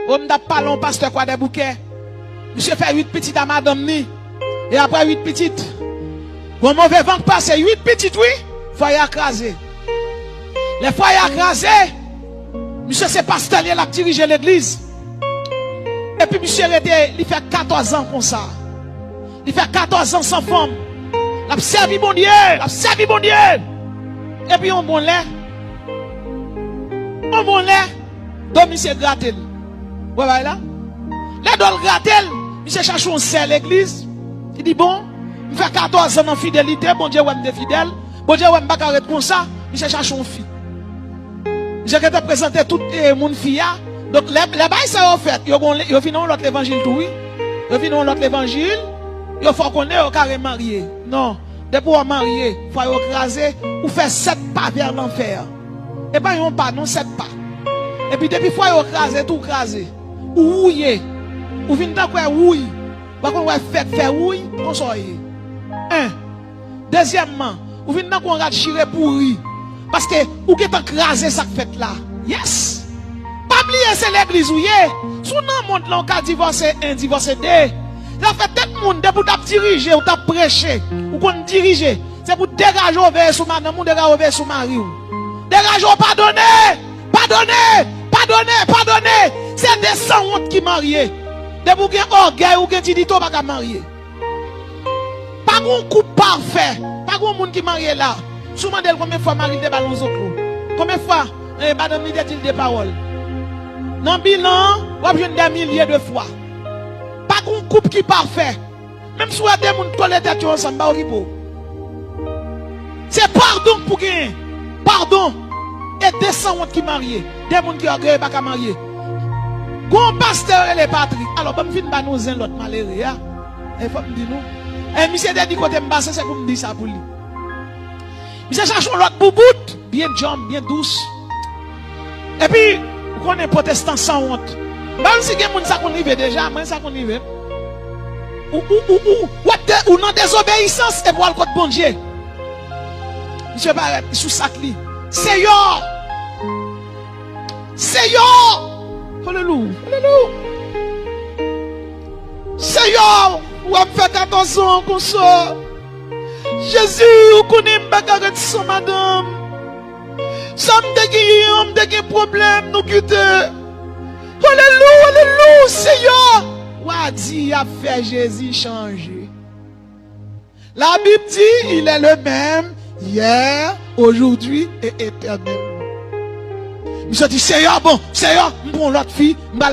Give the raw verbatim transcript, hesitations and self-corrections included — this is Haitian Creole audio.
O, m t ap pale yon pastè Kwadèboukè. Misye fè uit pitit a madanm ni. E apre uit pitit, yon move van k pase, uit pitit, wi, fwaye a kraze. Lè fwaye a kraze, misye se pastè l ye, l ap dirije legliz. Epi misye rete, li fè katòz an konsa. Li fè katòz an san fanm. L ap sèvi Bondye, l ap sèvi Bondye. Epi yon bon lè, yon bon lè, do misye grate l. Ou wè bagay la? Lè do l grate l, misye chache yon sè legliz. Li di, bon, m fè katòz an nan fidelite, Bondye wè m te fidèl. Bondye wè m pa ka ret konsa, misye chache yon fi. Misye gentan prezante tout, eh, moun fi a. Donk, lè, lè bagay sa yo fèt, yo gon, yo vin yon lòt levanjil tou, wi. Yo vin yon lòt levanjil, yo fè w konnen yo ka remarye. Non, depi w marye, fwaye w kraze, ou fè sèt pa vè lanfè. E pa yon pa, non, sèt pa. Epi depi fwaye w kraze, tou kraze. Ou wouye. Ou vin tankou wouy. Ou pa konn wè fèk fè wouy, konsa w ye. En. Dezyèmman, ou vin tankou yon rat chire pouri. Paske ou gentan kraze sa k fèt la. Yes! Pa bliye se legliz ou ye. Si w nan mond lan, ou ka divòse en, divòse de. Sa fè tèt moun, depi w t ap dirije, ou t ap preche, ou konn dirije. Se pou degaje w veye sou madanm ou, degaje w veye sou mari w. Degaje w padone! Padone! Padone! Padone! Se de sanwont ki marye. Depi w gen ògèy, ou gen diyite, w pa ka marye. Pa gon koup pafè. Pa gon moun ki marye la. Si w mande l konbyen fwa mari l te ba l yon zoklo. Konbyen fwa, eh, madanm li te di l de pawòl. Nan bilan an, w ap jwenn dè milye de fwa. Pa gon koup ki pafè. Menm si w wè de moun kole tèt yo ansanm, pa okipe w. Se padon k pou genyen. Padon. E de sanwont ki marye. De moun ki ògeye pa ka marye. Gon pastè yo rele Patrik. Alò, ban m fin ba nou zen lòt malere a. E fò m di nou. E misye te di kote m pase, se pou m di sa pou li. Misye chache yon lòt boubout, byen djanm, byen dous. Epi, ou konnen pwotestan sanwont. M pa konn si gen moun sa konn rive deja, mwen sa konn rive m. Ou, ou, ou, ou, w ap de, ou nan dezobeyisans epi w al kot Bondye. Misye parèt, li sou sak li. Seyè! Seyè! Alelouya! Alelouya! Seyè, ou wè m fè katòz an konsa. Jezi, ou konnen m pa ka ret san madanm. Sa m te genyen an, m te gen pwoblèm, nou kite. Alelouya, alelouya, Seyè. W a di y ap fè Jezi chanje. La Bible dit, il est le même hier, aujourd'hui et éternellement. Misye di, Seyè, bon, Seyè, m pran yon lòt fi, m pral